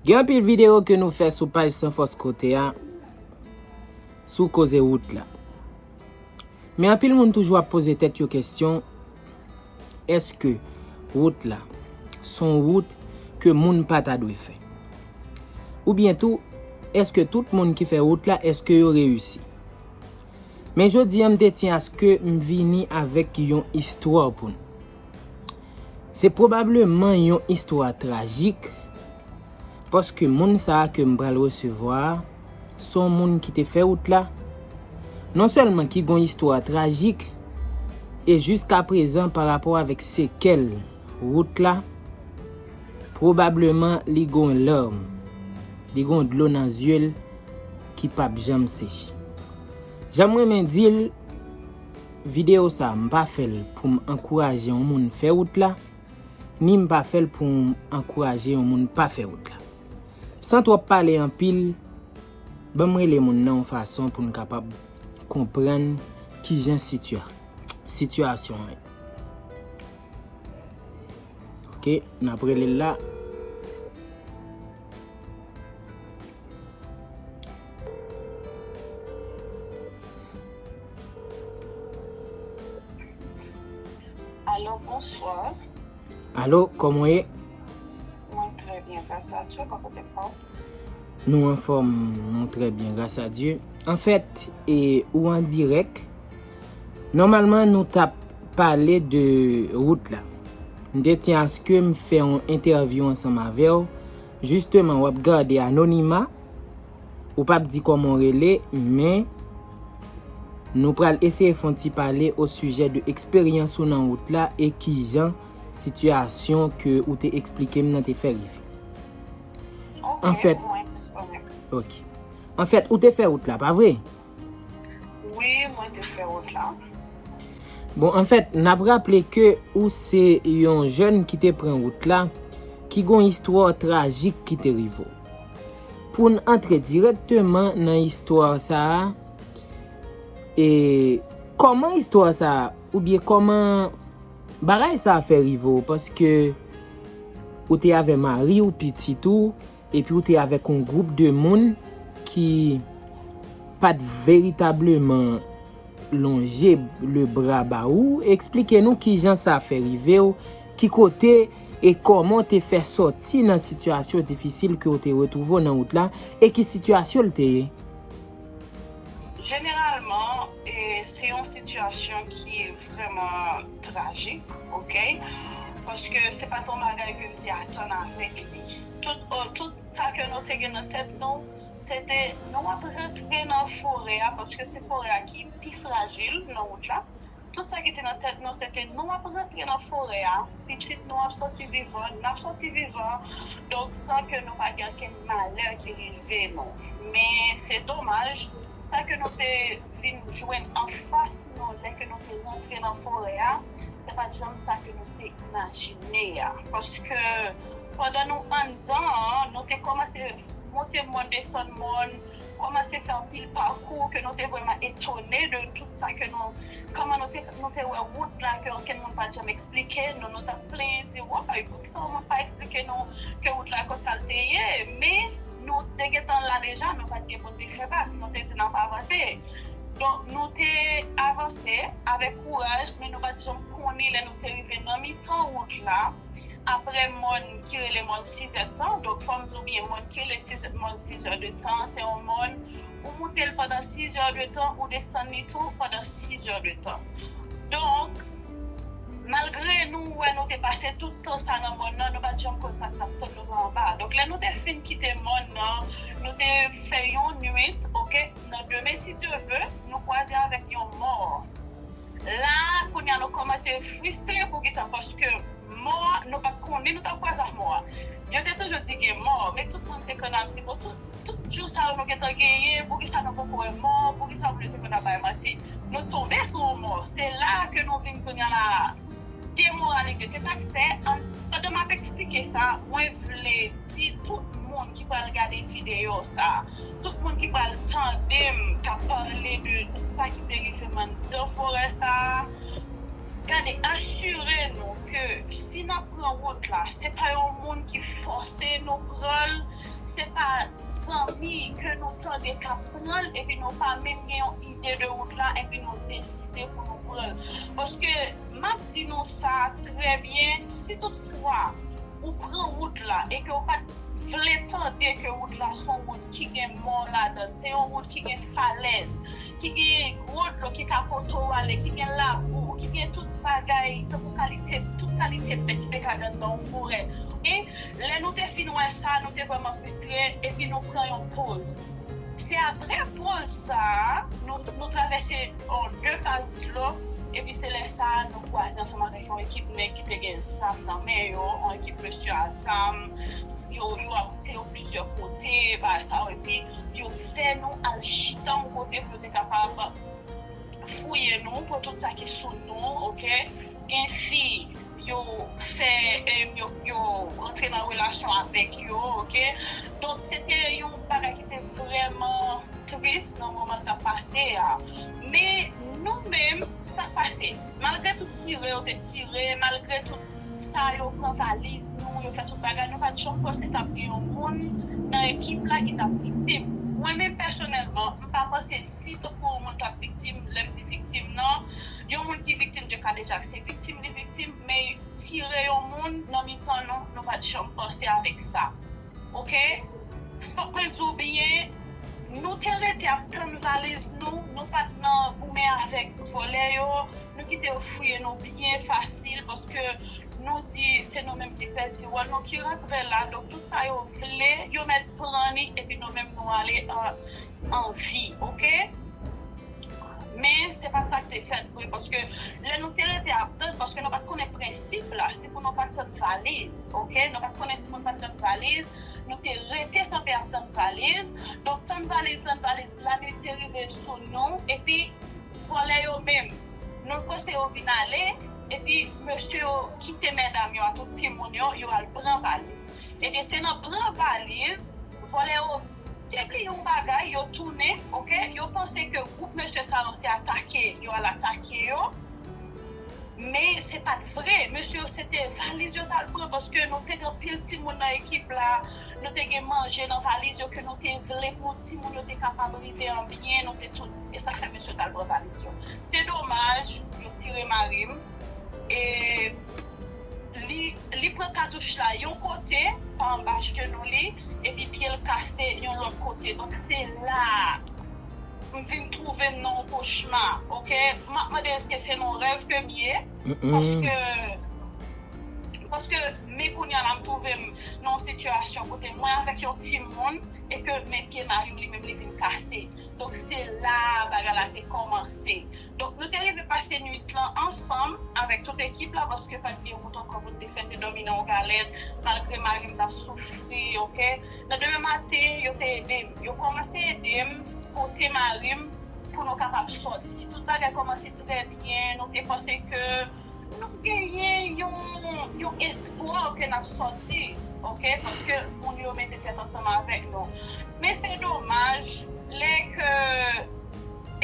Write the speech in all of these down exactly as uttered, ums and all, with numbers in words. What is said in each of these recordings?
Gen anpil videyo ke nou fè sou paj San Fòs Kote a sou koze wout la. Men anpil moun toujou ap poze tèt yo kesyon, èske wout la se yon wout ke moun pa ta dwe fè? Oubyen tou, èske tout moun ki fè wout la, èske yo reyisi? Men jodi a, m te tyen aske m vini avèk yon istwa pou nou. Se pwobableman yon istwa trajik, paske moun sa a ke m pral resevwa a, se yon moun ki te fè wout la, non sèlman ki gon istwa trajik, e jiskaprezan pa rapò avèk sekèl wout la, pwobableman li gon làn, li gon dlo nan zye l ki p ap janm seche. Jan m renmen di l, videyo sa a, m pa fè l pou m ankouraje yon moun fè wout la, ni m pa fè l pou m ankouraje yon moun pa fè wout la. San twòp pale anpil, ban m rele moun nan yon fason pou n kapab konprann kijan sitya-, sitiyasyon an ye. Ok, n ap rele l la. Alo, bonswa. Alo, kòman w ye? Mwen trè byen, gras a Dye, bò kote pa w? Nou anfòm, nou trè byen, gras a Dye. Anfèt, e, ou an dirèk. Nòmalman, nou t ap pale de wout la. M te tyen aske m fè yon entèvyou ansanm avè w. Jisteman, w ap gade anonima. Ou p ap di kòman w rele, men nou pral eseye fè yon ti pale o sijè de eksperyans ou nan wout la e kijan sitiyasyon ke ou te eksplike m nan te fè rive. Ok, anfèt, mwen disponib. Ok. Anfèt, ou te fè wout la, pa vre? Wi, mwen te fè wout la. Bon, anfèt, n ap raple ke ou se yon jèn ki te pran wout la, ki gon istwa trajik ki te rive w. Pou n antre dirèkteman nan istwa sa a, e kòman istwa sa a, oubyen kòman bagay sa a fè rive w, paske ou te avè mari w, pitit ou, epi ou te avèk yon gwoup de moun ki pa t veritableman lonje lebra ba ou. Eksplike nou kijan sa fè rive w, ki kote e kòman w te fè sòti nan sitiyasyon difisil ke w te retwouve w nan wout la, e ki sitiyasyon l te ye. Jeneralman, e, se yon sitiyasyon ki vrèman trajik, ok? Paske se pa t yon bagay ke m te atann avèk li. Tout, o, tout sa ke nou te gen nan tèt nou, se te nou ap rantre nan forè a, paske se forè a ki pi frajil nan wout la. Tout sa ki te nan tèt nou, se te nou ap rantre nan forè a, pitit nou ap sòti vivan, n ap sòti vivan, donk, san ke nou pa gen okenn malè ki rive nou. Men, se domaj, sa ke nou te vin jwenn anfas nou, lè ke nou te rantre nan forè a, se pa t janm sa ke nou te imajine a. Paske, pandan nou anndan an, nou te kòmanse monte mòn, desann mòn, kòmanse fè anpil pakou ke nou te vrèman etone de tout sa ke nou, kòman nou te, nou te wè wout la ke okenn moun pa t janm eksplike nou. Nou t ap plenyen di, "Woy, poukisa yon moun pa eksplike nou ke wout la konsa l te ye?" Men nou te gentan la deja, nou pa t gen pou n te fè bak, nou te di n ap avanse. Donk, nou te avanse avèk kouraj, men nou pa t janm konnen lè nou te rive nan mitan wout la, apre mòn ki rele mòn Sizètan, donk fò m di w byen, mòn ki rele Sizè-, mòn Sizè de tan, se yon mòn, ou moute l pandan sizè de tan, ou desann li tou pandan sizè de tan. Donk, malgre nou wè nou te pase tout tan sa nan mòn nan, nou pa t janm konn sa k t ap tann nou pa anba. Donk, lè nou te fin kite mòn nan, nou te fè yon nwit, ok, nan demen, si Dye ve, nou kwaze avèk yon mò. La, kounye a, nou kòmanse fristre. Poukisa? Paske mò a, nou pa t konnen nou t ap kwaze ak mò a. Yo te toujou di gen mò, men tout moun te konn ap di, "Bon, tout, tout jou sa yo nou gentan genyen, poukisa nou poko wè mò? Poukisa moun yo te konn ap bay manti?" Nou tonbe sou yon mò. Se la ke nou vin kounye a la demoralize. Se sa k fè, an, pandan m ap eksplike sa, mwen vle di tout moun ki pral gade videyo sa, tout moun ki pral tande m k ap pale de sa ki te rive m anndan forè sa a, gade, asire nou ke si n ap pran wout la, se pa yon moun ki fòse nou pran l, se pa zanmi ke nou tande k ap pran l, epi nou pa menm gen yon ide de wout la, epi nou deside pou nou pran l. Paske m ap di nou sa trè byen, si toutfwa ou pran wout la e ke w pa t vle tande ke wout la se yon wout ki gen mò ladan l, se yon wout ki gen falèz, ki gen gwo dlo ki ka pote w ale, ki gen labou, ki gen tout bagay, tankou kalite, tout kalite bèt ki te ka andan yon forè. E lè nou te fin wè sa, nou te vrèman fristre, epi nou pran yon poz. Se apre poz sa a, nou, nou travèse, oh, de pas dlo, epi se lè sa a, nou kwaze ansanm avèk yon ekip nèg ki te gen zam nan men yo, yon ekip mesye a zam, yo, yo ap te yo plizyè kote, bagay sa yo, epi yo fè nou al chita yon kote pou yo te kapab fouye nou, pran tout sa ki sou nou, oke? Gen fi, yo fè, em, yo, yo rantre nan relasyon avèk yo, oke? Donk, se te yon bagay ki te vrèman tris nan moman l t ap pase a. Men, nou menm, sa k pase? Malgre tout tire yo te tire, malgre tout sa, yo pran valiz nou, yo fè tout bagay, nou pa t janm panse t ap gen yon moun nan ekip la ki t ap viktim. Mwen menm, pèsonèlman, m pa panse si tankou yon moun t ap viktim, lè m di viktim nan, yon moun ki viktim de kadejak, se viktim li viktim, men tire yon moun nan mitan nou, nou pa t janm panse avèk sa. Oke? Fòk mwen di w byen, nou te rete ap tann valiz nou, nou pa t nan goumen avèk vòlè yo, nou kite yo fouye nou byen fasil, paske nou di se nou menm ki pèdi wòl nou, ki rantre la, donk tout sa yo vle, yo mèt pran li, epi nou menm nou ale an, an vi, oke? Men, se pa sa k te fèt vre, paske lè nou te rete ap tann, paske nou pa t konnen prensip la, se pou nou pa t tann valiz, oke? Nou pa t konnen si moun pa t tann valiz, nou te rete kanpe ap tann valiz. Donk, tann valiz, tann valiz, lannuit te rive sou nou, epi vòlè yo menm, nou panse yo vin ale, epi mesye yo kite medam yo ak tout timoun yo, yo al pran valiz. Ebyen, se nan pran valiz, vòlè yo debliye yon bagay, yo tounen, oke? Yo panse ke gwoup mesye sa yo se atake, yo al atake yo. Men se pa t vre. Mesye yo, se te valiz yo t al pran, paske nou te gen anpil timoun nan ekip la, nou te gen manje nan valiz yo ke nou te vle pou timoun yo te kapab rive an byen, nou te tout, e sa k fè mesye yo t al pran valiz yo. Se domaj, yo tire mari m, e li, li pran katouch la yon kote, pa anba jenou li, epi pye l kase yon lòt kote. Donk, se la a m vin twouve m nan yon kochma, oke? M ap mande èske se nan yon rèv ke m ye, paske, paske men kounye a la m twouve m nan yon sitiyasyon kote mwen avèk yon timoun e ke men pye mari m li menm li vin kase. Donk, se la a bagay la te kòmanse. Donk, nou te rive pase nwit lan ansanm avèk tout ekip la, paske pa t gen wout ankò pou n te fè, n te dòmi nan yon galèt, malgre mari m t ap soufri, oke? Nan demen maten, yo te ede m. Yo kòmanse ede m, pote mari m, pou nou kapab sòti. Tout bagay kòmanse trè byen, nou te panse ke nou genyen yon, yon espwa ke n ap sòti, oke? Paske moun yo mete tèt ansanm avèk nou. Men se domaj, lè ke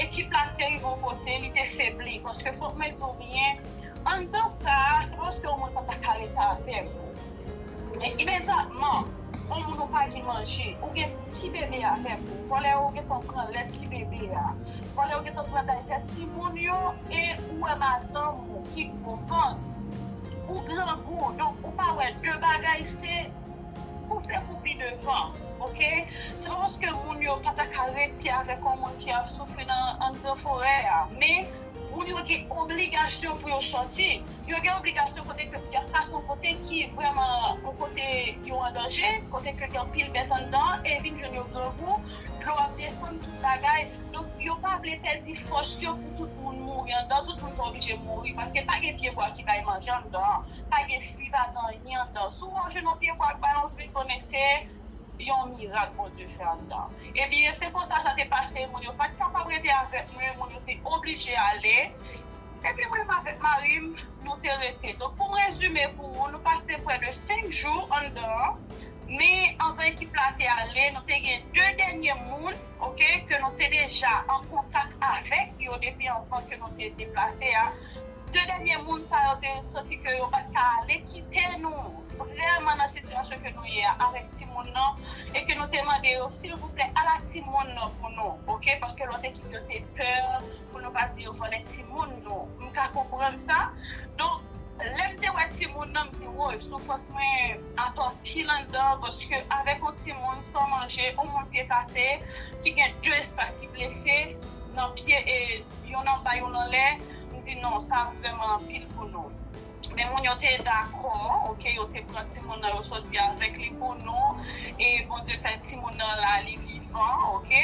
ekip la te rive yon kote, li te febli. Paske fòk mwen di w byen, anndan sa a, se paske yon moun pa ta ka rete avèk ou. Men imedyatman, yon moun ou pa gen manje, ou gen ti bebe avèk ou, vòlè yo gentan pran lèt ti bebe a, vòlè yo gentan pran daypè timoun yo, e ou wè madanm ou ki gwo vant, ou grangou, donk ou pa wè de bagay, se pouse pou pi devan, oke? Se pa paske moun yo pa ta ka rete avèk yon moun ki ap soufri nan, anndan forè a, men moun yo gen obligasyon pou yo sòti. Yo gen obligasyon kote ke y ap pase yon kote ki vrèman yon kote yo an danje, kote ke gen anpil bèt anndan, e vin jwenn yo grangou, dlo ap desann, tout bagay. Donk, yo pa vle pèdi fòs yo pou tout moun mouri anndan, tout moun pa oblije mouri, paske pa gen pyebwa ki bay manje anndan, pa gen fwi, pa gen anyen anndan. Si w wè w jwenn yon pyebwa k bay yon fwi, konnen se yon mirak Bondye fè anndan. Ebyen, se konsa sa te pase, moun yo pa t kapab rete avèk mwen, moun yo te oblije ale. Epi mwen menm avèk mari m, nou te rete. Donk, pou m rezime pou ou, nou pase prè de senk jou anndan an. Men, anvan ekip la te ale, nou te gen de dènye moun, oke, ke nou te deja an kontak avèk yo depi anvan ke nou te deplase a. de dènye moun sa yo te santi ke yo pa t ka ale kite nou vrèman nan sitiyasyon ke nou ye a avèk timoun nan, e ke nou te mande yo, silvouplè, ala timoun nan pou nou, oke? Paske lòt ekip yo te pè, pou nou pa di yo vòlè timoun nou. M ka konprann sa. Donk, lè m te wè timoun nan, m di, woy, soufrans mwen atò pil anndan, paske avèk yon timoun san manje, yon moun pye kase, ki gen de espas ki blese, nan pye, e youn anba, youn anlè, m di, non, sa vrèman anpil pou nou. Men moun yo te dakò, oke, yo te pran timoun nan, yo soti avèk li pou nou, e Bondye fè timoun nan la, li vivan, oke?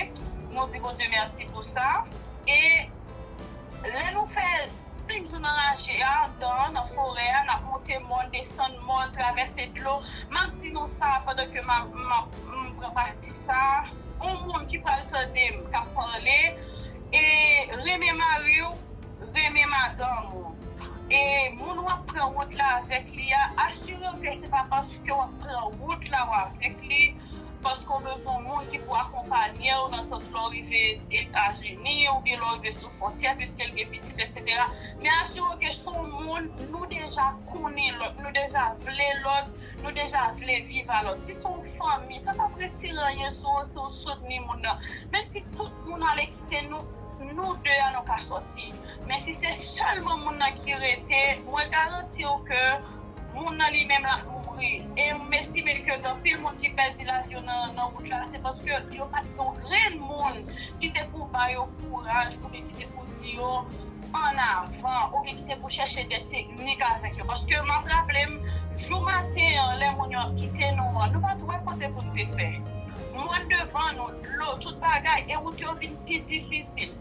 Nou di Bondye mèsi pou sa. E lè nou fè senk jou nan raje a, andan, nan forè a, n ap monte mòn, desann mòn, travèse dlo. M ap di nou sa pandan ke m ap, m ap, m pran pati sa. Yon moun ki pral tande m, k ap pale, e renmen mari w, renmen madanm ou. E moun w ap pran wout la avèk li a, asire w ke se pa paske w ap pran wout la w avèk li, paske w bezwen yon moun ki pou akonpanye w nan sans lè w rive Etazini oubyen lè w rive sou fwontyè, piske l gen pitit, etsetera. Men asire w ke se yon moun nou deja konnen lòt, nou deja vle lòt, nou deja vle viv a lòt. Si se yon fanmi, sa p ap retire anyen sou ou si w soutni moun nan. Menm si tout moun ale kite nou, nou de a nou ka sòti. Men si se sèlman moun nan ki rete, mwen garanti w ke moun nan li menm l ap mouri. E m estime ke gen anpil moun ki pèdi lavi yo nan, nan wout la, se paske yo pa t gen yon grenn moun ki te pou ba yo kouraj oubyen ki te pou di yo ann avan, oubyen ki te pou chèche de teknik avèk yo. Paske m ap raple m, jou maten an, lè moun yo ap kite nou an, nou pa t wè kote pou n te fè. Mòn devan nou, dlo, tout bagay, e wout yo vin pi difisil.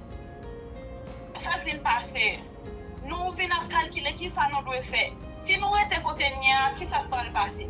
Sa k vin pase? Nou vin ap kalkile kisa nou dwe fè. Si nou rete kote n ye a, kisa k pral pase?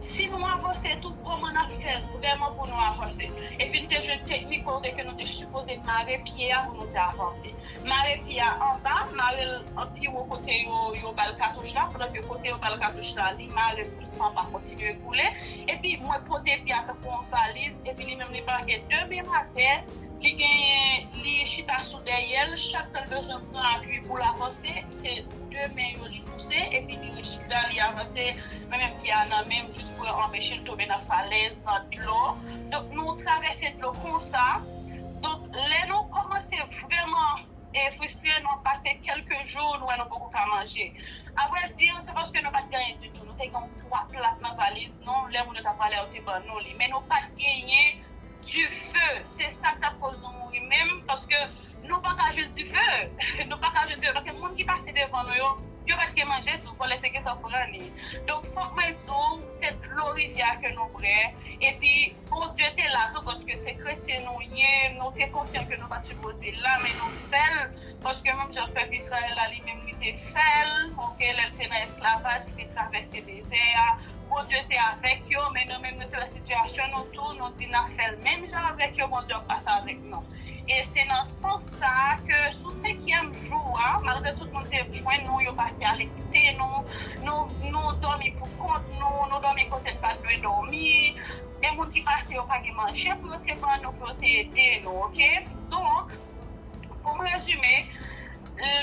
Si nou avanse tou, kòman n ap fè vrèman pou nou avanse? Epi n te jwenn teknik kote ke nou te sipoze mare pye a pou nou te avanse. Mare pye a anba, mare l an pi wo kote yo, yo ba l katouch la, pandan ke kote yo ba l katouch la, li mare l pou san pa kontinye koule. Epi mwen pote pye a tankou yon valiz, epi li menm li pa gen de men atè, li genyen, li chita sou dèyè l, chak tan l bezwen pran apui pou l avanse, se de men yo li pouse, epi li rechita, li avanse, men menm pye a nan men m, jis pou yo anpeche l tonbe nan falèz, nan dlo. Donk, nou travèse dlo konsa. Donk, lè nou kòmanse vrèman e fristre, nou ap pase kèlke jou, nou wè nou poko ka manje. Avrèdi, se paske nou pa t gen anyen ditou. Nou te gen yon pwa plat nan valiz nou, lè moun yo t ap prale a, yo te ban nou li. Men nou pa t genyen dife. Se sa k t ap koz nou mouri menm, paske nou pa ka jwenn dife. Nou pa ka jwenn dife, paske moun ki pase devan nou yo, yo pa t gen manje tou, vòlè te gentan pran li. Donk, fòk mwen di w, se dlo rivyè a ke nou bwè, epi Bondye te la tou, paske se kretyen nou ye, nou te konsyan ke nou pa t sipoze la, men nou fè l, paske menm jan pèp Izrayèl la, li menm, li te fè l, oke, lè l te nan esklavaj, li te travèse dezè a, Bondye te avèk yo, men nou menm, nou te wè sitiyasyon nou tou, nou di n ap fè l menm jan avèk yo, Bondye ap pase avèk nou. E se nan sans sa a ke sou senkyèm jou a, malgre tout moun te jwenn nou, yo pase ale kite nou, nou, nou dòmi pou kont nou, nou dòmi kote n pa t dwe dòmi. E moun ki pase yo pa gen manje pou yo te ban nou, pou yo te ede nou, oke? Donk, pou m rezime,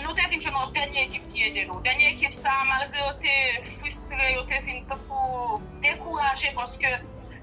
nou te vin jwenn yon dènye ekip ki ede nou. Dènye ekip sa a, malgre yo te fristre, yo te vin tankou dekouraje, paske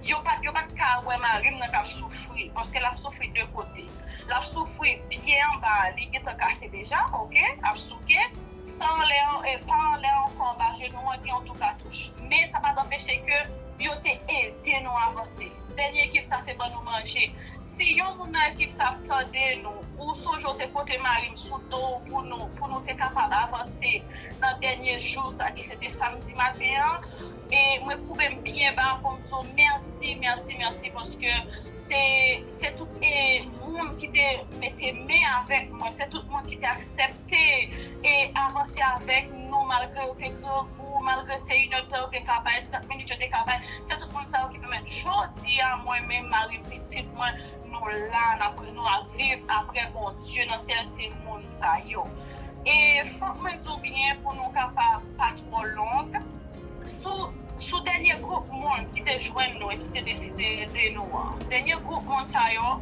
yo pa t, yo pa t ka wè mari m nan k ap soufri, paske l ap soufri de kote. L ap soufri pye anba a, li gentan kase deja, oke, ap souke. San anlè, e, pa anlè ankò, anba jenou an, gen yon tou katouch. Men sa pa t anpeche ke yo te ede nou avanse. Dènye ekip sa te ban nou manje. Si yon moun nan ekip sa ap tande nou, ou sonje w te pote mari m sou do w pou nou, pou nou te kapab avanse nan dènye jou sa ki se te samdi maten an, e mwen koube m byen ba pou m di w mèsi, mèsi, mèsi, paske se, se tout, e, moun ki te mete men avèk mwen, se tout moun ki te aksepte e avanse avèk nou, malgre yo te grangou, malgre se inèdtan yo te ka bay, trant minit yo te ka bay. Se tout moun sa yo ki pèmèt jodi a, mwen menm, mari m, pitit mwen, nou la, n ap, nou ap viv apre Bondye nan syèl, se moun sa yo. E fòk mwen di w byen pou nou kapab pa twò long. Sou, sou dènye gwoup moun ki te jwenn nou e ki te deside ede nou an, dènye gwoup moun sa yo,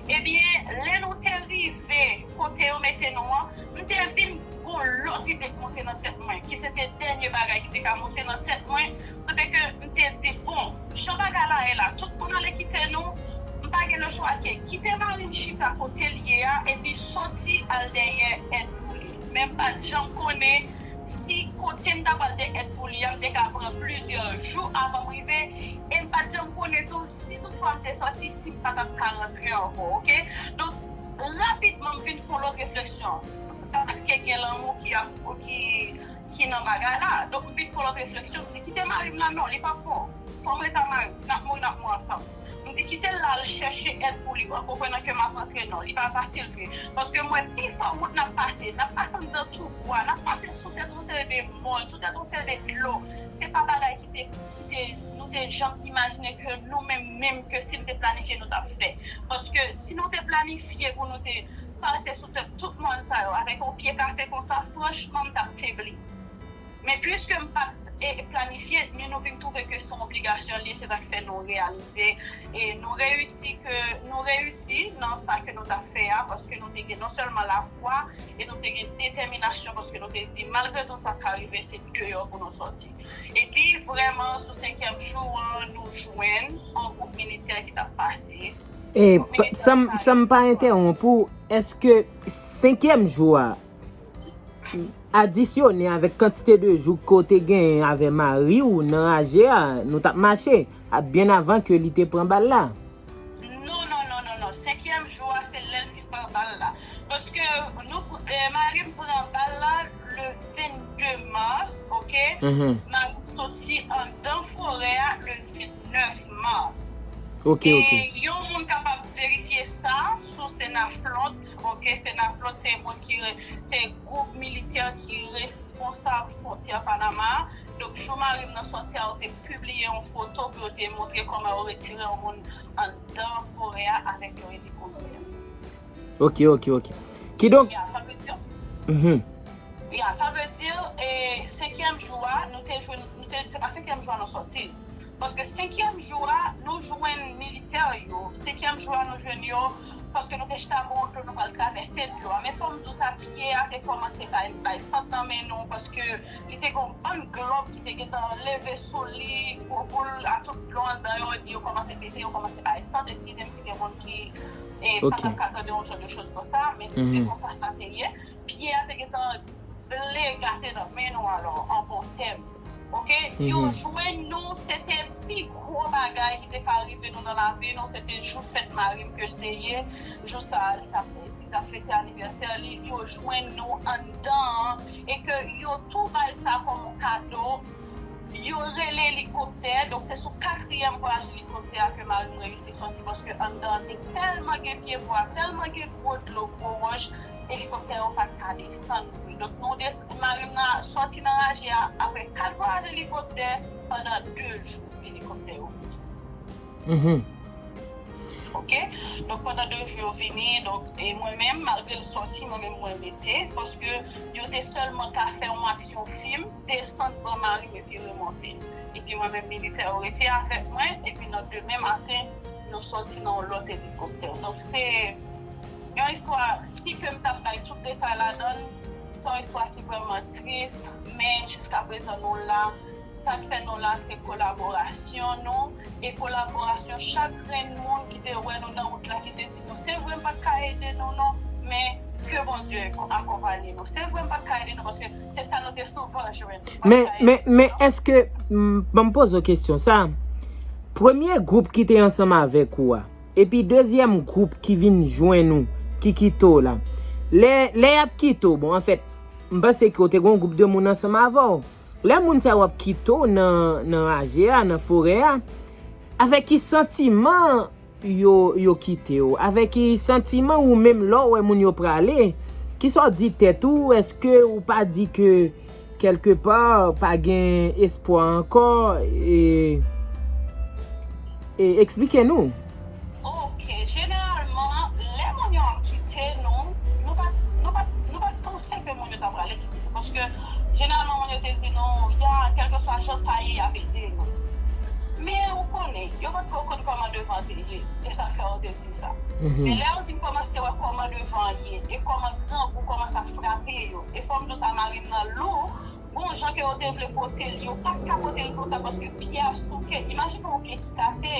ebyen, lè nou te rive kote yo mete nou an, m te vin yon lòt ide k monte nan tèt mwen, ki se te dènye bagay ki te ka monte nan tèt mwen, kote ke m te di, bon, jan bagay la ye la, tout moun ale kite nou, m pa gen lechwa ke kite mari m chita kote l ye a, epi soti al dèyè èd pou li. Men m pa t janm konnen si kote m ta pral dèyè èd pou li a, m te ka pran plizyè jou avan m rive, e m pa t janm konnen tou si toutfwa m te sòti, si m pa t ap ka rantre ankò, oke? Donk, rapidman, m vin fè yon lòt refleksyon. Paske gen lanmou ki ap, ki, ki nan bagay la. Donk, m vin fè yon lòt refleksyon. M di, kite mari m la, non, li p ap bon. Fò m ret ak mari m. Si n ap mouri, n ap mouri ansanm. M di, kite l la al chèche èd pou li, an konprenan ke m ap rantre, non, li pa fasil vre. Paske m wè pifò wout n ap pase, n ap pase anndan twou bwa, n ap pase sou tèt yon seri de mòn, sou tèt yon seri de dlo. Se pa bagay ki te, ki te, nou te janm imajine ke nou menm, menm ke si n te planifye, nou t ap fè. Paske si nou te planifye pou nou te pase sou tèt tout mòn sa yo, avèk yon pye kase konsa, franchman, m t ap febli. Men piske m pa t, e, planifye, men nou vin twouve ke se yon obligasyon li ye, se sa k fè nou reyalize. E nou reyisi ke, nou reyisi nan sa ke nou t ap fè a, paske nou te gen non sèlman lafwa, e nou te gen detèminasyon, paske nou te di, malgre tou sa ka rive, se deyò pou nou sòti. Epi, vrèman, sou senkyèm jou an, nou jwenn yon gwoup militè ki t ap pase. E, Gwoup militè sa m, sa m pa entèwonp ou, èske senkyèm jou a, adisyone avèk kantite de jou ke w te genyen avè mari w nan raje a, nou t ap mache, a, byen avan ke li te pran bal la? Non, non, non, non, non. Senkyèm jou a, se lè l fin pran bal la. Paske nou, eh, mari m pran bal la le vennde mas, oke? Mhm. Mari m soti anndan forè a le vennde nèf mas. Ok, e ok. Yon moun kapab verifye sa sou Senaflot. Ok, Senaflot se moun ki re-, se gwoup militè ki responsab fwontyè Panama. Donk, jou mari m nan sòti a, yo te pibliye yon foto pou yo te montre kòman yo retire yon moun anndan forè a avèk yon elikoptè. Ok, ok, ok. Kidonk, ya, sa vle di, mhm. Ya, sa vle di, e, senkyèm jou a, nou te jwenn, nou te, se pa senkyèm jou a nou sòti. Paske senkyèm jou a, nou jwenn militè yo. Senkyèm jou a, nou jwenn yo, paske nou te chita bò yon dlo, nou pral travèse dlo a. Men fò m di w sa, pye a te kòmanse bay, bay sant nan men nou, paske li te gen yon bann glòb ki te gentan leve sou li, gwo boul a tout dlo anndan yo, epi yo kòmanse pete, yo kòmanse bay sant. Eskize m si gen moun ki, e, pa t ap ka tande yon jan de choz konsa, men se konsa sa te ye. Pye a te gentan vle gate nan men nou alò, an bon tèm. Ok? Yo jwenn nou, se te pi gwo bagay ki te ka rive nou nan lavi nou, se te jou fèt mari m ke l te ye. Jou sa a, li t ap, li t ap fete anivèsè li, yo jwenn nou anndan an, e ke yo tou bay sa kòm yon kado. Yo rele elikoptè, donk se sou katriyèm vwayaj elikoptè a ke mari m reyisi sòti, paske anndan an te tèlman gen pyebwa, tèlman gen gwo dlo, gwo wòch, elikoptè yo pa t ka desann vre. Donk, nou des-, mari m nan sòti nan raje a apre kat vwayaj elikoptè pandan de jou, elikoptè yo vini. Mhm. Ok? Donk, pandan de jou yo vini, donk, e mwen menm, malgre l sòti, mwen menm mwen rete, paske yo te sèlman ka fè yon aksyon fim, desann pran mari m epi remonte. Epi mwen menm militè yo rete avèk mwen, epi nan demen maten, nou sòti nan yon lòt elikoptè. Donk, se yon istwa, si ke m t ap bay tout detay ladan l, se yon istwa ki vrèman tris, men jiskaprezan nou la. Sa k fè nou la, se kolaborasyon nou, e kolaborasyon chak grenn moun ki te wè nou nan wout la, ki te di nou, se vre m pa t ka ede nou non, men ke Bondye akonpanye nou. Se vre m pa t ka ede nou, paske se sa nou te souvan jwenn. Men, men, men èske, m, ban m poze w kesyon sa, premye gwoup ki te ansanm avèk ou a, epi dezyèm gwoup ki vin jwenn ou, ki kite w la, lè, lè y ap kite w, bon, anfèt, m panse ke w te gen yon gwoup de moun ansanm avè w. Lè moun sa yo ap kite w nan, nan raje a, nan forè a, avèk ki santiman yo, yo kite w? Avèk ki santiman ou menm lè w wè moun yo prale? Kisa w di tèt ou? Èske ou pa di ke kèlkepa pa gen espwa ankò? E, e eksplike nou. Ok, jeneralman, lè moun yo ap kite nou, nou pa, nou pa, nou pa t panse ke moun yo ta prale kite nou. Paske, jeneralman, moun yo te di nou, ya, kèlkeswa jan sa ye, y ap ede nou. Men, ou konnen, yo pa t ko konn kòman devan te ye. E sa fè yo te di sa. Mhm. Men lè yo vin kòmanse wè kòman devan ye, e kòman grangou kòmanse sa frape yo. E fò m di w sa, mari m nan lou, gon jan ke yo te vle pote l, yo pa t ka pote l konsa paske pye a souke. Imajine yon pye ki kase,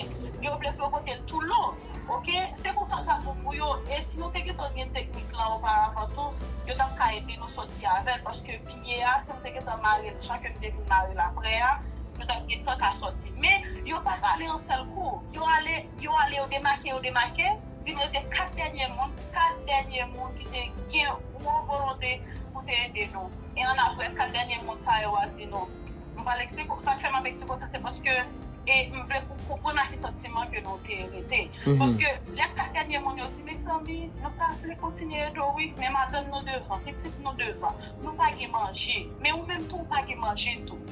yo vle pou yo pote l tou lou. Oke? Se konsa l t ap bon pou yo. E si nou te gentan gen teknik lan oparavan tou, yo t ap ka ede nou soti avè l paske pye a, si m te gentan mare l jan ke m te vin mare l aprè a, nou t ap gentan ka sòti. Men, yo pa t ale yon sèl kou. Yo ale, yo ale, yo demake, yo demake, vin rete kat dènye moun, kat dènye moun ki te gen gwo volonte pou te ede nou. E annapre, kat dènye moun sa yo a di nou, m pral eksplike w, sa k fè m ap eksplike w sa, se paske e m vle pou w konprann ak ki santiman ke nou te rete. Paske lè kat dènye moun yo di, mezanmi, nou ta vle kontinye ede w, wi, men madanm nou devan, pitit nou devan, nou pa gen manje, men ou menm tou, ou pa gen manje tou.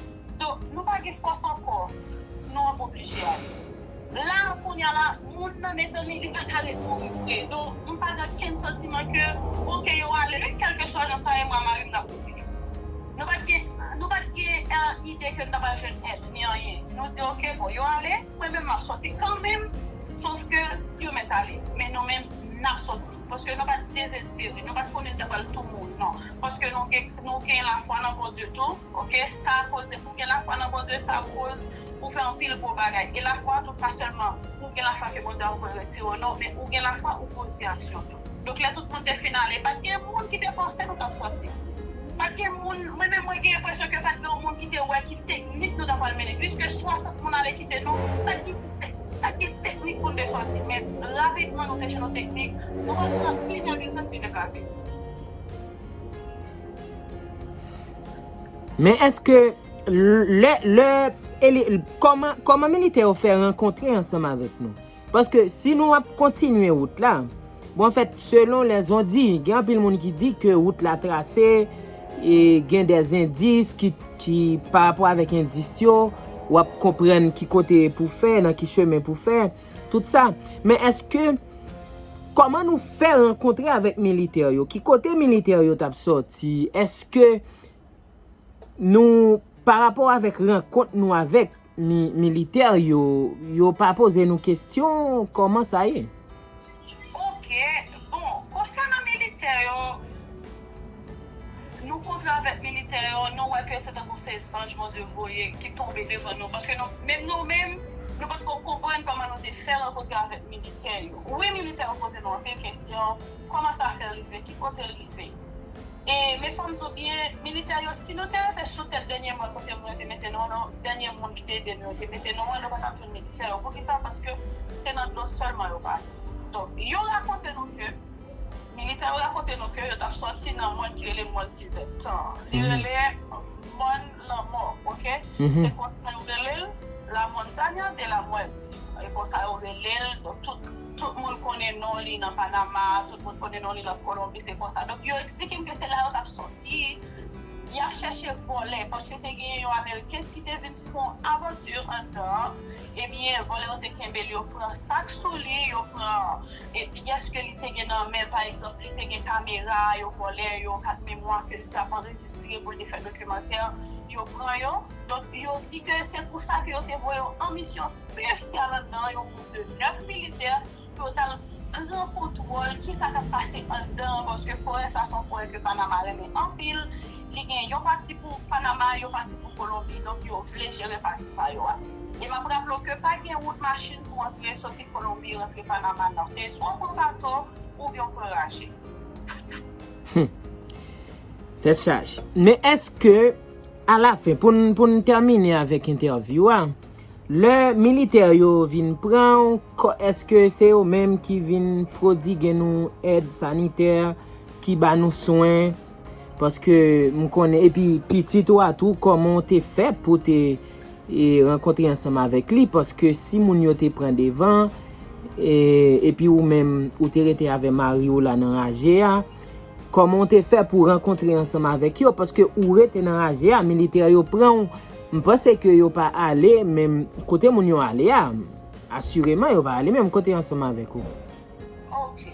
Donk, nou pa gen fòs ankò, nou ap oblije ale. La, kounye a la, moun nan, mezanmi, li pa ka ret mouri vre. Donk, m pa gen okenn santiman ke, oke, yo ale, men kèlkeswa jan sa ye, mwen, mari m t ap mouri. Nou pa t gen, nou pa t gen eh, ide ke n ta pral jwenn èd, ni anyen. Nou di, oke, bon, yo ale, mwen menm, m ap sòti kanmenm, sof ke yo mèt ale. Men nou menm, n ap sòti. Paske nou pa t dezespere, nou pa t konnen n ta pral tou mouri, non. Paske nou gen, nou gen lafwa nan Bondye tou. Oke, sa koz de pou gen lafwa nan Bondye, sa koz pou fè anpil gwo bagay. E lafwa tou pa sèlman ou gen lafwa ke Bondye ap voye retire w, non, men ou gen lafwa ou poze aksyon tou. Donk lè tout moun te fin ale, pa t gen moun ki te panse nou t ap sòti. Pa t gen moun, mwen menm mwen gen enpresyon ke pa t gen yon moun ki te wè ki teknik nou t ap pral mennen. Pliske swasant moun ale kite nou, pa t gen, pa t gen teknik pou n te sòti. Men rapidman nou te jwenn yon teknik, nou pa t pran inè de tan pou te deplase. Men èske lè, lè, kòman, kòman militè yo fè rankontre ansanm avèk nou? Paske si nou ap kontinye wout la, bon, anfèt, selon lèzondi, gen anpil moun ki di ke wout la trase, e gen dè endis ki, ki pa rapò avèk endis yo, w ap konprann ki kote pou fè, nan ki chemen pou fè, tout sa. Men èske, kòman nou fè rankontre avèk militè yo? Ki kote militè yo t ap sòti? Èske nou, pa rapò avèk rankont nou avèk mi, militè yo, yo pa poze nou kesyon kòman sa ye? Ok, bon, konsènan militè yo, nou kontre avèk militè yo, nou wè ke se tankou se zanj Bondye voye ki tonbe devan nou. Paske nou, menm nou menm, nou pa t ko konprann kòman nou te fè rankontre avèk militè yo. Wi, militè yo poze nou anpil kesyon, kòman sa fè rive, ki kote l rive. E, men fò m di w byen, militè yo, si nou te rete sou tèt dènye mòn kote moun yo te mete nou an, dènye moun ki te ede nou yo te mete nou an, nou pa t ap jwenn militè yo. Poukisa? Paske se nan dlo sèlman yo pase. Donk, yo rakonte nou ke, militè yo rakonte nou ke yo t ap sòti nan mòn ki rele mòn Sizèk tan. Li rele mòn lanmò, ok? Se konsa yo rele l, la montagne de la muerte. E konsa yo rele l, donk tout, tout moun konnen non li nan Panama, tout moun konnen non li nan Kolonbi, se konsa. Donk yo eksplike m ke se la yo t ap sòti, y ap chèche vòlè, paske te gen yon Ameriken ki te vin fè yon avanti anndan, ebyen, vòlè yo te kenbe l, yo pran sa k sou li, yo pran e pyès ke li te gen nan men l, pa egzanp, li te gen kamera, yo vòlè, yo kat memwa ke li t ap anrejistre pou l te fè dokimantè, yo pran yo. Donk, yo di ke se pou sa ke yo te voye yo an misyon espesyal anndan, yon gwoup de nèf militè, pou yo t al pran kontwòl kisa k ap pase anndan an, paske forè sa se yon forè ke Panama renmen anpil. Li gen yon pati pou Panama, yon pati pou Kolonbi, donk yo vle jere pati pa yo a. E m ap raple w ke pa gen wout machin pou antre, soti Kolonbi, rantre Panama, non. Se swa w pran bato, oubyen w pran raje. Tèt chaje. Men èske, alafen, pou n, pou n tèmine avèk entèvyou a, lè militè yo vin pran w, èske se yo menm ki vin pwodige nou èd sanitè, ki ba nou swen? Paske m konnen, epi pitit ou a tou, kòman w te fè pou te e, rankontre ansanm avèk li, paske si moun yo te pran devan, e, epi ou menm, ou te rete avè mari w la nan raje a, kòman w te fè pou rankontre ansanm avèk yo? Paske ou rete nan raje a, militè yo pran w, m panse ke yo pa ale menm kote moun yo ale a. Asireman, yo pa ale menm kote ansanm avèk ou. Ok.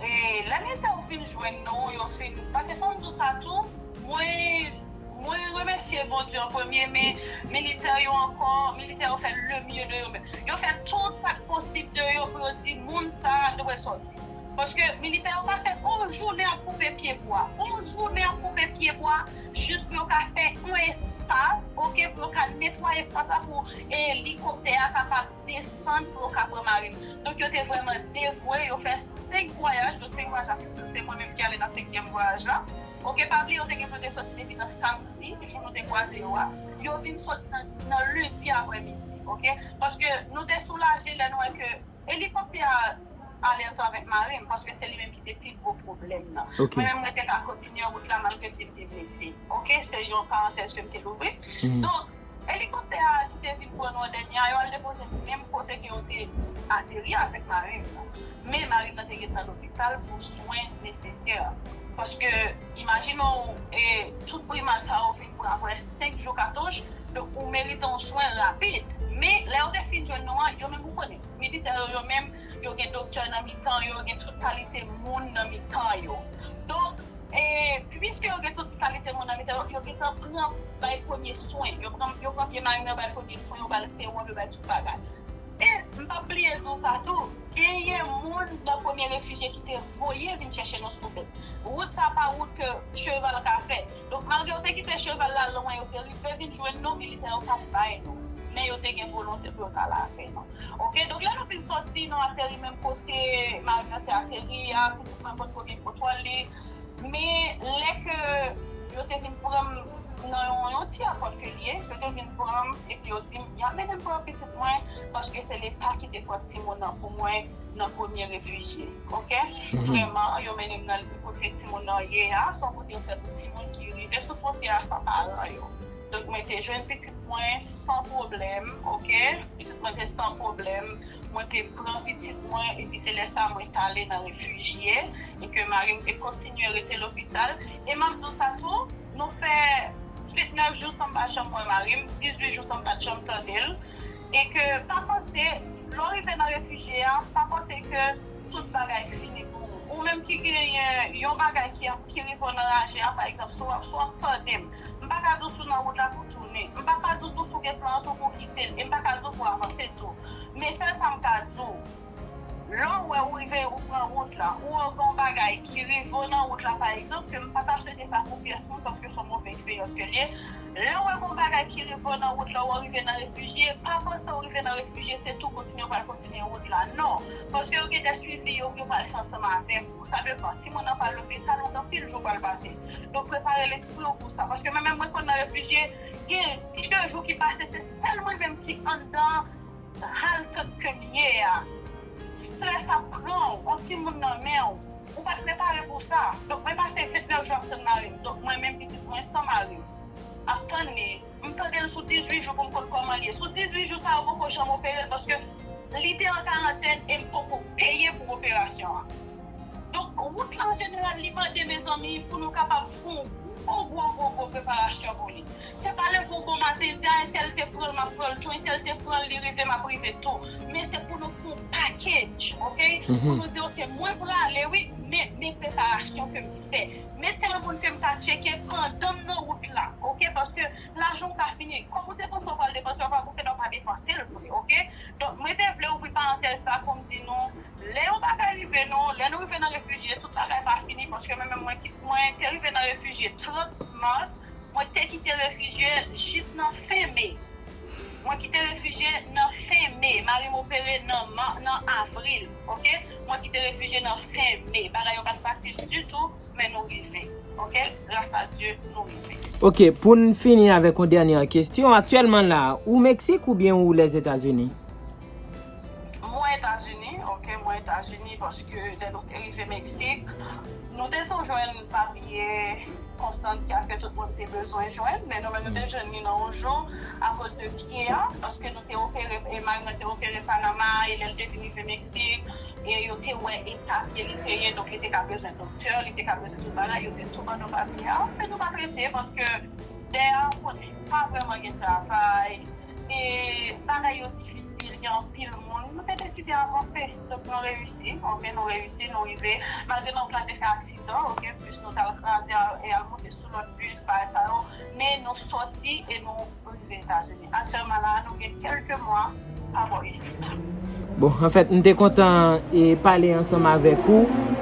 E lè militè yo fin jwenn nou, yo fin, paske fò m di w sa tou, mwen, mwen remèsye Bondye an premye, men militè yo ankò, militè yo fè le mieux de yo menm. Yo fè tout sa k posib de yo pou yo di moun sa a dwe sòti. Paske militè yo pa fè yon jounen ap koupe pye bwa. Yon jounen ap koupe pye bwa jis pou yo ka fè yon espas, oke, pou yo ka netwaye espas la pou elikoptè a kapab desann pou yo ka pran Marim. Donk, yo te vrèman devwe, yo fè senk vwayaj. Donk, senk vwayaj la, se, se mwen menm ki ale nan senkyèm vwayaj la. Oke, pa bliye, yo te gen pou yo te soti depi nan samdi, jou nou te kwaze yo a. Yo vin soti nan, nan lendi aprèmidi, oke? Paske nou te soulaje lè nou wè ke elikoptè a ale ansanm avèk Marim, paske se li menm ki te pi gwo pwoblèm nan. Mwen menm, mwen te ka kontinye wout la malgre ke m te blese. Oke, se yon parantèz ke m te louvri. Donk, elikoptè a ki te vin pran nou an dènye a, yo al depoze menm kote ke yo te ateri avèk Marim nan. Men Marim nan te gentan lopital pou swen nesesè. Paske, imajine w, e, tout primat sa yo fin pran apre senk jou katouch, donk ou merite yon swen rapid. Men, lè yo te fin jwenn nou an, yo menm ou konnen, militè yo, yo menm, yo gen doktè nan mitan yo, yo gen tout kalite moun nan mitan yo. Donk, e, piske yo gen tout kalite moun nan mitan yo, yo gentan pran bay premye swen. Yo pran, yo pran pye Marim nan, yo bay premye swen, yo ba l sewòm, yo bay tout bagay. E m p ap bliye di w sa tou, genyen moun nan premye refijye ki te voye vin chèche nou sou wout. Wout sa pa wout ke cheval ka fè. Donk, malgre yo te kite cheval la lwen, yo te rive vin jwenn nou, militè yo pa t bay nou. Men yo te gen volonte pou yo t al avè nou. Oke, donk lè nou fin soti, nou ateri menm kote Marim nan te ateri a, pitit mwen potko gen kontwòl li. Men lè ke yo te vin pran m nan yon, yon ti apòt ke l ye, yo te vin pran m, epi yo di m, y ap mennen m pran pitit mwen, paske se Leta ki te pran timoun nan pou mwen nan premye refijye, oke? Vrèman, yo mennen m nan kote timoun nan ye a, se yon kote yo fè pou timoun ki rive sou fwontyè a san paran yo. Donk, mwen te jwenn pitit mwen san pwoblèm, oke? Pitit mwen te san pwoblèm. Mwen te pran pitit mwen, epi se lè sa a mwen t ale nan refijye, e ke mari m te kontinye rete lopital. E m ap di w sa tou, nou fè vennèf jou san m pa janm wè mari m, dizuit jou san m pa t janm tande l. E ke pa panse, lè w rive nan refijye a, pa panse ke tout bagay fini pou ou. Ou menm ki genyen yon bagay ki ap, ki rive w nan raje a, pa egzanp, si w ap, si w ap tande m, m pa ka di w si w nan wout la pou w tounen. M pa ka di w tou si w gen plan an tou pou w kite l. E m pa ka di w pou w avanse tou. Men sèl sa m ka di w, lè w wè ou rive, ou pran wout la, ou wè gen yon bagay ki rive w nan wout la, pa egzanp, ke m pa ta swete sa pou pyès moun, paske se yon move eksperyans ke l ye. Lè w wè gen yon bagay ki rive w nan wout la, ou rive nan refijye, pa panse ou rive nan refijye, se tou kontinye, ou pral kontinye wout la. Non, paske yo gen de swivi yo, yo pral fè ansanm avèk ou. Sa depann. Si moun nan pral lopital, ou gen anpil jou pral pase. Donk, prepare lespri w pou sa. Paske mwen menm, mwen konn nan refijye, gen pi de jou ki pase, se sèl mwen menm ki anndan haltan ke m ye a. Estrès ap pran w, yon timoun nan men w. Ou pa t prepare pou sa. Donk, mwen pase vennèf jou ap tann mari m. Donk, mwen menm pitit mwen san mari m. Ap tann li. M tande l sou dizuit jou pou m konn kòman l ye. Sou dizuit jou sa yo poko janm opere l paske li te an karantèn e m poko peye pou operasyon an. Donk, wout la an jeneral, li mande, mezanmi, pou nou kapab fè yon gwo, gwo, gwo, gwo preparasyon pou li. Se pa leve w bon maten, di a entèl te pran l, m ap pran l tou, entèl te pran l, li rive, m ap rive tou. Men se pou nou fè yon package, oke? Pou nou di, oke, mwen prale, wi, men, men preparasyon ke m fè. Men tèl moun ke m ka tcheke pandan m nan wout la, oke? Paske lajan w ka fini. Kòm ou te panse w pral depanse, w ap wè ke w pa depanse l vre, oke? Donk, mwen te vle ouvri parantèz sa pou m di nou, lè yon bagay rive nou, lè nou rive nan refijye, tout bagay pa fini, paske mwen menm, mwen ki, mwen te rive nan refijye trant mas, mwen te kite refijye jis nan fen me. Mwen kite refijye nan fen me. Mari m opere nan ma-, nan avril, oke? Mwen kite refijye nan fen me. Bagay yo pa t fasil ditou, men nou rive, oke? Gras a Dye, nou rive. Oke, pou n fini avèk yon dènye kesyon, aktyèlman la, ou Meksik oubyen ou Lèzetazini? Mwen Etazini, oke, mwen Etazini, paske lè nou te rive Meksik, nou te tou jwenn papye Konstansya ke tout moun te bezwen jwenn, men nou menm nou te jwenn li nan yon jou akoz de pye a, paske nou te opere, e mari mwen te opere Panama, e lè l te vin rive Meksik, e yo te wè eta pye li te ye, donk li te ka bezwen doktè, li te ka bezwen tout bagay, yo te tou ban nou papye a, men nou pa t rete, paske dèyè a, ou konnen, pa vrèman gen travay, e bagay yo difisil, gen anpil moun. Nou te deside avanse. Donk, nou reyisi. Oke, nou reyisi, nou rive. Malgre nou plane fè aksidan, oke, bis nou t al kraze a, e al moute sou lòt bis, bagay sa yo. Men nou sòti e nou rive Etazini. Aktyèlman la, nou gen kèlke mwa pa bò isit. Bon, anfèt, m te kontan e pale ansanm avèk ou.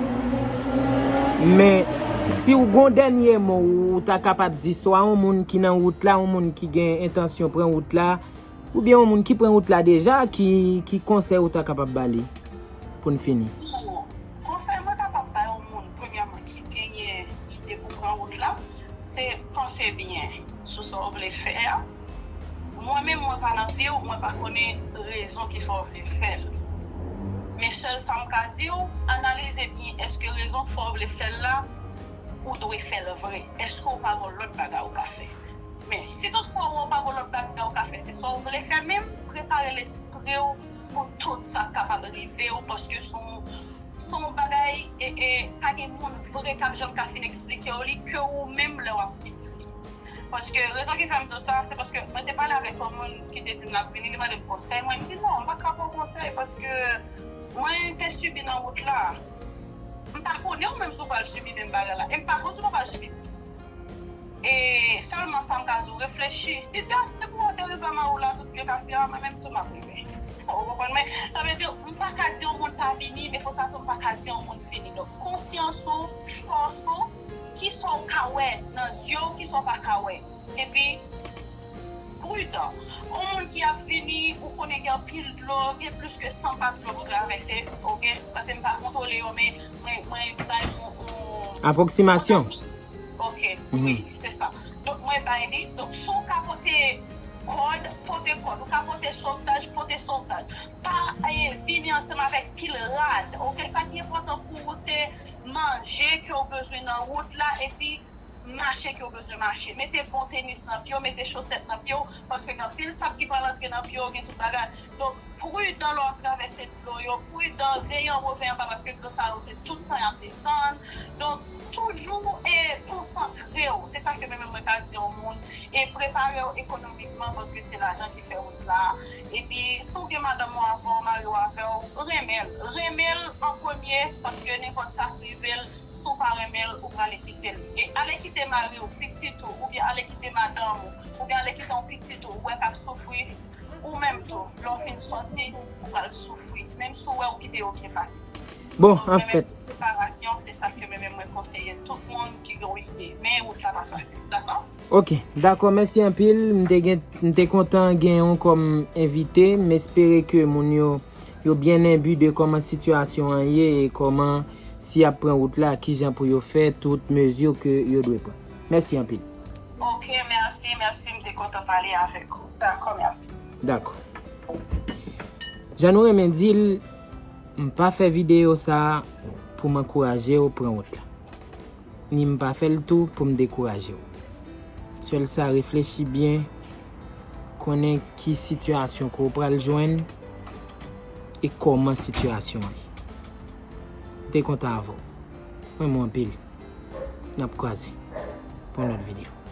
Men, si w gon dènye mo ou ta kapab di swa yon moun ki nan wout la, yon moun ki gen entansyon pran wout la, oubyen yon moun ki pran wout la deja, ki, ki konsèy ou ta kapab ba li pou n fini? Konsèy mwen kapab bay yon moun, premyèman, ki genyen ide pou pran wout la, se panse byen sou sa w vle fè a. Mwen menm, mwen pa nan vi w, mwen pa konnen rezon ki fè w vle fè l. Men sèl sa m ka di w, analize byen èske rezon k fè w vle fè l la, ou dwe fè l vre. Èske w pa gon lòt bagay ou ka fè? Men si toutfwa ou pa gon lòt bagay ou ka fè, se sa w vle fè menm, prepare lespri w pou tout sa k kapab rive w, paske se yon, se yon bagay, e, e, pa gen moun vre k ap janm ka fin eksplike w li ke ou menm lè w ap viv li. Paske rezon ki fè m di w sa, se paske mwen te pale avèk yon moun ki te di m l ap vini, li mande m konsèy, mwen m di non, m pa ka ba w konsèy paske mwen te sibi nan wout la. M pa konnen ou menm si w pral sibi menm bagay la, e m pa konn si w pa pral sibi plis. E sèlman sa m ka di w, reflechi. Li di, ah, depi w te rive a Mawou la, tout pye kase a, mwen menm tou m ap rive. Ou konprann mwen? Sa vle di, m pa ka di yon moun pa vini, men konsa tou m pa ka di yon moun vini. Donk, konsyans ou, fòs ou, kisa w ka wè nan zye w, kisa w pa ka wè. Epi, pridan. Yon moun ki ap vini, ou konnen gen anpil dlo, gen plis ke san pas dlo pou travèse, oke? Paske m pa kontwole yo, men mwen, mwen bay yon, yon Apwoksimasyon. Oke, wi, se sa. Donk, mwen bay li. Donk, si w ka pote kòd, pote kòd. Ou ka pote sovtaj, pote sovtaj. Pa, eh, vini ansanm avèk pil rad, oke? Sa ki enpòtan pou ou, se manje ke w bezwen nan wout la, epi mache ke w bezwen mache. Mete bon tenis nan pye w, mete chosèt nan pye w, paske gen anpil sab ki pral antre nan pye w, gen tout bagay. Donk, pridan lè w ap travèse dlo yo, pridan, veye anwo, veye anba, paske dlo sa yo, se tout tan y ap desann. Donk, toujou, e, konsantre w. Se sa ke mwen menm mwen ka di yon moun. E prepare w ekonomikman, paske se lajan ki fè wout la. Epi, si w gen madanm ou avè w, mari w avè w, renmen l. Renmen l an premye, paske nenpòt sa k rive l, si w pa renmen l, ou prale kite l. E ale kite mari w, pitit ou, oubyen ale kite madanm ou, oubyen ale kite yon pitit ou, ou wè k ap soufri, ou menm tou, lè w fin sòti, ou pral soufri. Menm si w wè ou kite yo byen fasil. Bon, anfèt. Separasyon, se sa ke mwen menm mwen konseye tout moun ki gen yon ide. Men wout la pa fasil, dakò? Ok, dakò, mèsi anpil. M te gen, m te kontan gen w kòm envite. M espere ke moun yo, yo byen enbi de kòman sitiyasyon an ye e kòman, si y ap pran wout la, kijan pou yo fè, tout mezi ke yo dwe pran. Mèsi anpil. Ok, mèsi, mèsi, m te kontan pale avèk ou. Dakò, mèsi. Dakò. Jan nou renmen di l, m pa fè videyo sa a pou m ankouraje w pran wout la. Ni m pa fè l tou pou m dekouraje w. Sèl sa, reflechi byen, konnen ki sitiyasyon ke w pral jwenn e kòman sitiyasyon an ye. M te kontan avè w. Renmen w anpil. N ap kwaze pou yon lòt videyo.